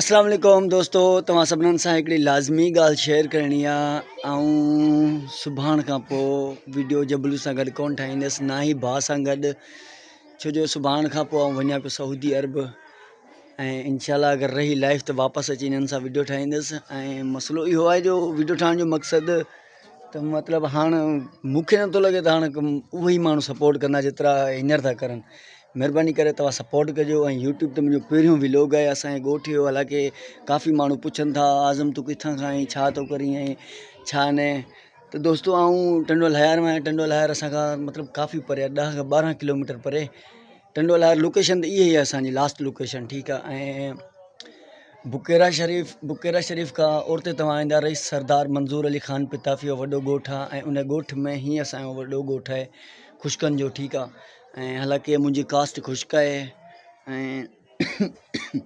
اسلام عليڪم دوستو توهان سڀنن سان هڪڙي لازمي ڳالهه شيئر ڪرڻي آ آئون سڀاڻ کان پوء ويڊيو جبلو سان گڏ ڪون ٺاهيندس نه ئي ڀاء سان گڏ ڇو جو سڀاڻ کان پوء آئون وڃان پيو سعودي عرب ۽ انشاء الله اگر رهي لائف ته واپس اچي انهن سان ويڊيو ٺاهيندس ۽ مسئلو اهو آهي جو ويڊيو ٺاهڻ جو مقصد ته مطلب هاڻ مونکي نٿو لڳي ته هاڻ اهي ئي ماڻهو سپورٽ ڪندا جيترا هينئر ٿا ڪرن مھرباني ڪري توھان سپورٽ ڪجو ۽ يوٽيوب تي منھنجو پھريون ولاگ آھي اسان جي ڳوٺ جو حالانڪه ڪافي ماڻھو پڇن ٿا اعظم تون ڪٿان کان آھين ڇا ٿو ڪرين ۽ ڇا نه ته دوستو آئون ٽنڊو الھيار مان آھيان ٽنڊو الھيار اسان کان مطلب ڪافي پري آھي ڏھ کان ٻارھن ڪلو ميٽر پري ٽنڊو الھيار لوڪيشن ته اها ئي آھي اسانجي لاسٽ لوڪيشن ٺيڪ آھي ۽ بڪيرا شريف بڪيرا شريف کان اورتي توهان ايندا رئيس سردار منظور علي خان پتافي جو وڏو ڳوٺ آهي ۽ ان ڳوٺ ۾ هي اسانجو وڏو ڳوٺ آهي خشڪن جو ٺيڪ آهي ۽ حالانڪه منهنجي ڪاسٽ خشڪ آهي ۽